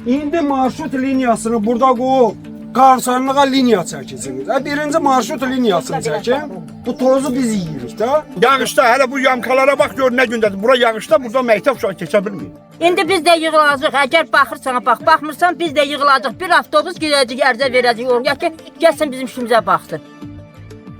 İndi marşrut liniyasını burada qoyub Qarsanlığa liniya çəkilsin. Birinci marşrut liniyasını çəkin. Bu tozu biz yeyirik də. Yağışda hələ bu yamkalara bax gör nə gündədir. Bura yağışda burada məktəb uşağı keçə bilmir. İndi biz də yığılacaq. Əgər baxırsan, bax, baxmırsan biz də yığılacaq. Bir avtobus gedəcək, ərizə verəcək oraya ki, gəlsin bizim işimizə baxsın.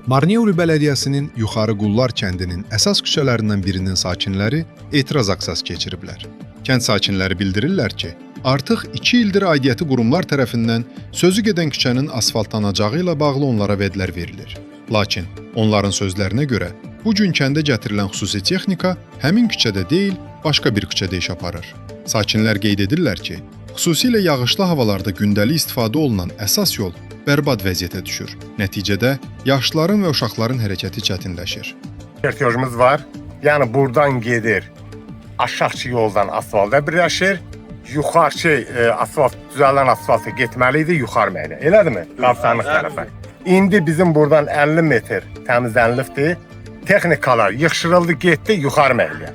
Marneuli Bələdiyyəsinin Yuxarı Qullar kəndinin əsas küçələrindən birinin sakinləri etiraz aksiyası keçiriblər. Kənd sakinləri bildirirlər ki, artıq 2 ildir aidiyyəti qurumlar tərəfindən sözü gedən küçənin asfaltlanacağı ilə bağlı onlara vədlər verilir. Lakin onların sözlərinə görə bu gün kəndə gətirilən xüsusi texnika həmin küçədə deyil, başqa bir küçədə iş aparır. Sakinlər qeyd edirlər ki, xüsusilə yağışlı havalarda gündəlik istifadə olunan əsas yol bərbad vəziyyətə düşür. Nəticədə yaşlıların və uşaqların hərəkəti çətinləşir. Ehtiyacımız var. Yəni buradan gedir aşağıçı yoldan asfalta birləşir. Yuxarı asfalt düzələn asfalta getməli idi yuxarı məhəllə. Elədimi? Qavsanlıq tərəfə. İndi bizim buradan 50 metr təmizlənilibdir. Texnikalar yığışdırıldı, getdi yuxarı məhəlləyə.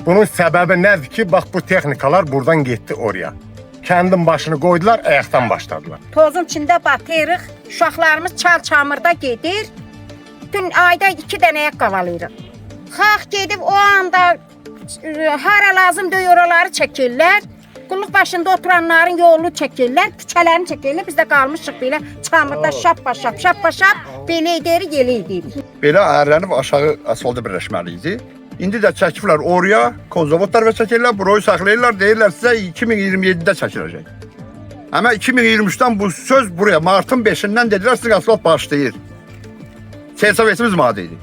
Bunun səbəbi nədir ki, bax bu texnikalar buradan getdi oraya. Kəndin başını qoydular, ayaqdan başladılar. Tozun içində batırıq. Uşaqlarımız çal çamurda gedir. Bütün ayda 2 dənə ayaqqabı alırıq. Xalq gedib o anda hara lazım deyil oraları çəkirlər. Qulluq başında oturanların yolunu çəkirlər, küçələrini çəkirlər. Biz də qalmışıq belə çamurda şappa-şap, şappa-şap belə edirik, elə edirik. Belə ərlənib aşağı asfalta birləşməli idi. İndi də çəkiblər oraya, konzavod tərəfə çəkirlər, burayı saxlayırlar, deyirlər sizə 2027-də çəkiləcək. Amma 2023-dən bu söz buraya martın 5-dən dedilər sizin asfalt başlayır. Selsovetimiz madı idi.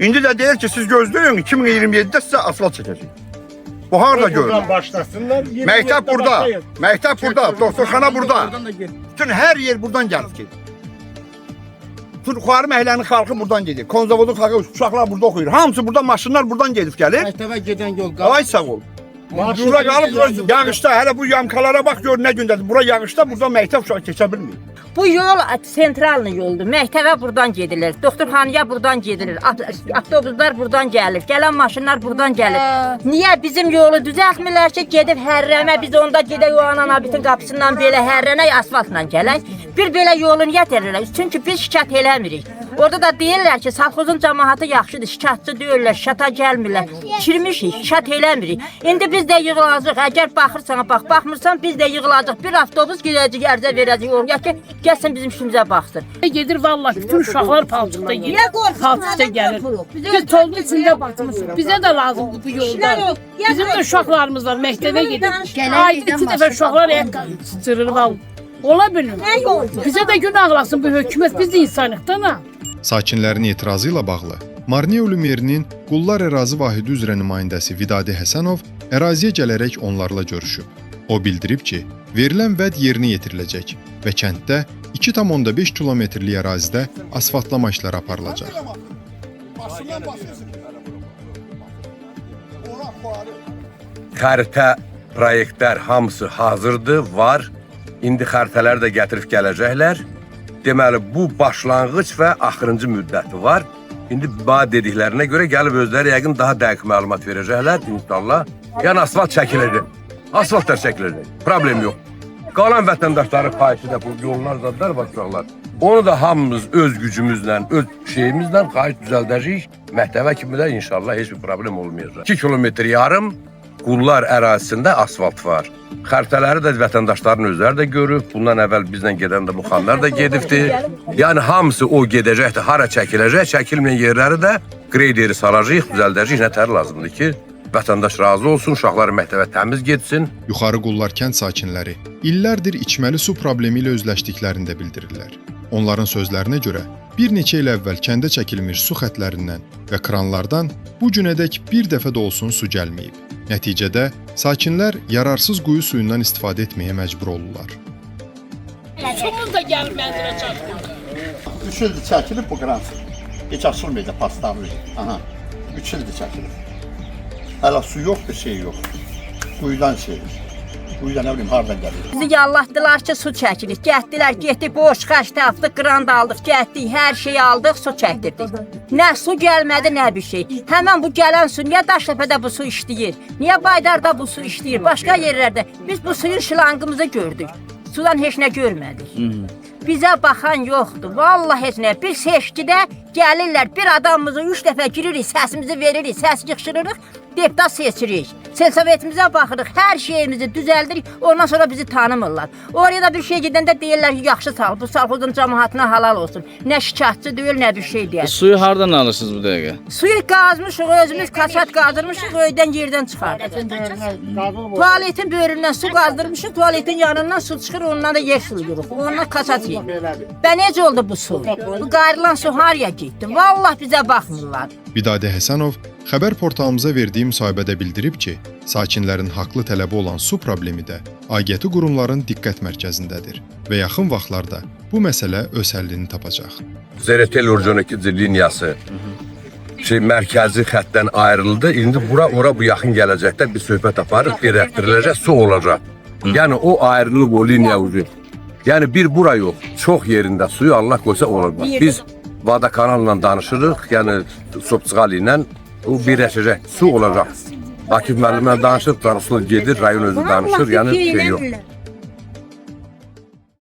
İndi də deyir ki, siz gözləyin 2027-də sizə asfalt çəkəcək. Bu harda görülür? Buradan başlasınlar. Məktəb burada, məktəb burada, doktorxana burada. Bütün hər yer buradan gəlib gedir. Bütün Yuxarı məhəllənin xalqı buradan gedir. Konzavodun xalqı, uşaqlar burada oxuyur. Hamısı burada, maşınlar buradan gedib gəlir. Məktəbə gedən yol qalır. Ay sağ ol. Bura qalıb, bura yağışda hələ bu yamkalara bax gör nə gündədir. Bura yağışda burada məktəb uşağı keçə bilmir. Bu yol sentrallı yoldur. Məktəbə buradan gedilir, doktorxanaya buradan gedilir, avtobuslar buradan gəlir, gələn maşınlar buradan gəlir. Niyə bizim yolu düzəltmirlər ki, gedib hərrəmə biz onda gedək o Anan Abitin qapısından belə hərrənək asfaltla gələk. Bir belə yolu niyə verirlər? Çünki biz şikayət eləmirik. Orada da deyirlər ki, savxozun cəmaatı yaxşıdır, şikayətçi deyirlər, şikayətə gəlmirlər. Çirmişik, şikayət eləmirik. İndi biz də yığılacaq. Əgər baxırsan, bax, baxmırsan biz də yığılacaq. Bir avtobus gedəcək, ərizə verəcək oraya ki, gəlsin bizim işimizə baxsın. Gedir vallahi bütün uşaqlar palçıqda gedir. Palçıqda gəlir. Biz tozun içində batmışıq. Bizə də lazımdır bu yollar. Bizim də uşaqlarımız var, məktəbə gedir. Ayda 2 dəfə uşaqlar ayaqqabı cırır vallahi. Ola bilir. Bizə də gün ağlasın bu hökumət, biz də insanlıqdan ha. Sakinlərin etirazı ilə bağlı Marneuli merinin Qullar ərazi vahidi üzrə nümayəndəsi Vidadi Həsənov əraziyə gələrək onlarla görüşüb. O bildirib ki, verilən vəd yerinə yetiriləcək və kənddə 2,5 kilometrlik ərazidə asfaltlama işləri aparılacaq. Xəritə, proyektlər hamısı hazırdır, var. İndi xəritələri də gətirib gələcəklər. Deməli, bu başlanğıc və axırıncı müddəti var. İndi mənə dediklərinə görə gəlib özləri yəqin daha dəqiq məlumat verəcəklər inşallah. Yəni asfalt çəkiləcək. Asfaltlar çəkiləcək. Problem yox. Qalan vətəndaşların xahişi də bu yollar zadlar var uşaqlar. Onu da hamımız öz gücümüzlə, öz şeyimizlə xahiş düzəldəcəyik. Məktəbə kimi də inşallah heç bir problem olmayacaq. 2 kilometr yarım Qullar ərazisində asfalt var. Xəritələri də vətəndaşların özləri də görüb. Bundan əvvəl bizlə gedən də bu xanlar da gedibdi. Yəni hamısı o gedəcəkdir. Hara çəkiləcək, çəkilməyən yerləri də qreyderi salacağıq, düzəldəcəyik. Nətər lazımdır ki, vətəndaş razı olsun, uşaqlar məktəbə təmiz getsin. Yuxarı Qullar kənd sakinləri illərdir içməli su problemi ilə üzləşdiklərini də bildirirlər. Onların sözlərinə görə bir neçə il əvvəl kəndə çəkilmiş su xətlərindən və kranlardan bu günədək bir dəfə də olsun su gəlməyib. Nəticədə sakinlər yararsız quyu suyundan istifadə etməyə məcbur olurlar. Sumuz da gəlib mənzilə çatmır. 3 ildir çəkilib bu qran. Heç açılmıyor da paslanır. Aha. 3 ildir çəkilib. Hələ su yox, bir şey yox. Quyudan şeydir. Suyu da nə bilim hardan gəlir. Bizi yallatdılar ki, su çəkirik. Getdilər, getdik, boş xərc tapdıq, qrand aldıq, getdik, hər şeyi aldıq, su çəkdirdik. Nə su gəlmədi, nə bir şey. Həmən bu gələn su, niyə Daştəpədə bu su işləyir? Niyə Baydarda bu su işləyir? Başqa yerlərdə. Biz bu suyun şlanqımızı gördük. Sudan heç nə görmədik. Bizə baxan yoxdur. Vallahi heç nə. Bir seçkidə gəlirlər, bir adamımızı 3 dəfə giririk, səsimizi veririk, səs yığışdırırıq, deputat seçirik. Selsovetimizə baxırıq, hər şeyimizi düzəldirik, ondan sonra bizi tanımırlar. Oraya da bir şey gedəndə deyirlər ki, yaxşı sal, bu salxozun cəmaatına halal olsun. Nə şikayətçi deyil, nə bir şey deyil. Suyu hardan alırsınız bu dəqiqə? Suyu qazmışıq, özümüz kaçat qazdırmışıq, öydən yerdən çıxardıq. Tualetin böyründən su qazdırmışıq, tualetin yanından su çıxır, ondan da yer sulayırıq. Ondan kaçat yeyir. Bə necə oldu bu su? Bu qayrılan su haraya getdi? Vallah bizə baxmırlar. Vidadə Həsənov xəbər portalımıza verdiyi müsahibədə bildirib ki, sakinlərin haqlı tələbi olan su problemi də aidiyyəti qurumların diqqət mərkəzindədir və yaxın vaxtlarda bu məsələ öz həllini tapacaq. Zeretel Orjonikidze liniyası mərkəzi xəttdən ayrıldı. İndi bura ora bu yaxın gələcəkdə bir söhbət aparıb birləşdiriləcək, su olacaq. Yəni o ayrılıb o liniya ucu. Yəni bir bura yox, çox yerində suyu Allah qoysa olacaq. Biz Vadakanalla danışırıq, yəni Sopçıqali ilə o birləşəcək, su olacaq. Akif müəllimlə danışıb, danışılır gedir, rayon özü danışır, yəni şey yox.